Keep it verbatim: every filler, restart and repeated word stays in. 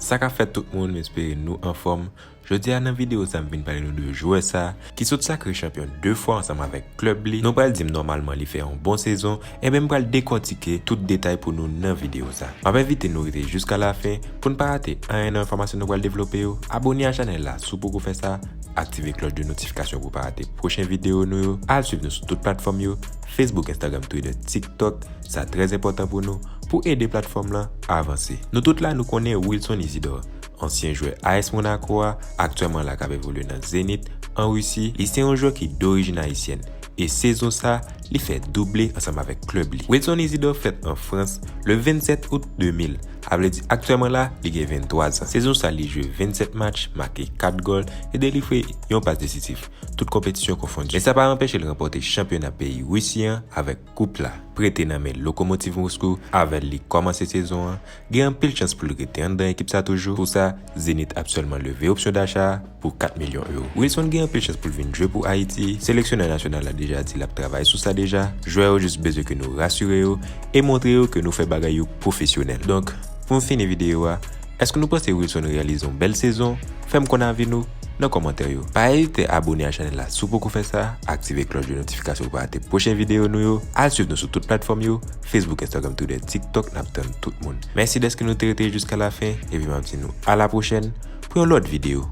Sa k ap fèt tout moun, m espere nou anfòm. Jodi a nan videyo sa, m vin pale nou de jwè sa ki sot sakre chanpyon de fwa ansanm avèk klèb li. Nou pral di m nòmalman li fè yon bon sezon, enben m pral dekòtike tout detay pou nou nan videyo sa. M ap envite nou rete jiska lafen pou n pa rate anyen nan enfòmasyon nou pral devlope yo. Abòne a chanèl la si w poko fè sa, aktive klòch de notifikasyon pou w pa rate pwochen videyo nou yo, al swiv nou sou tout platfòm yo, Facebook, Instagram, Twitter, TikTok, sa trè enpòtan pou nou, pou ede platfòm lan avanse. Nou tout la, nou konnen Wilson Isidore, ansyen jwè A S Monaco a, aktyèlman la k ap evolye nan Zenit, an Risi. Li se yon jwè ki dorijin ayisyèn, e sezon sa, li fè double ansanm avèk klèb li. Wilson Isidore fèt an Frans le vennsèt out de mil, sa vle di aktyèlman la, li gen venntwa zan. Sezon sa, li jwe vennsèt match, make kat gòl, e delivre yon pas desizif, tout konpetisyon konfondi. Men sa pa anpeche l ranpòte chanpyona peyi Risi an avèk koup la, prete nan men Lokomotiv Moskou, avè l li kòmanse sezon an, gen anpil chans pou l rete anndan ekip sa toujou. Pou sa, Zenit ap sèlman leve opsyon dacha a pou kat milyon ewo. Wilson gen anpil chans pou l vin jwe pou Ayiti. Seleksyonè nasyonal la deja di l ap travay sou sa deja. Jwè yo jis bezwen ke nou rasire yo e montre yo ke nou fè bagay yo pwofesyonèl. Donk, pou m fini videyo a, èske nou panse Wilson reyalize yon bèl sezon? Fè m konn avi nou nan kòmantè yo. Pa ezite abòne a chanèl la si w poko fè sa, aktive klòch de notifikasyon pou pa rate pwochen videyo nou yo, al swiv nou sou tout platfòm yo, Facebook, Instagram, Twitter, TikTok, n ap tann tout moun. Mèsi dèske nou te rete jiska lafen, epi m ap di nou a la pwochèn pou yon lòt videyo.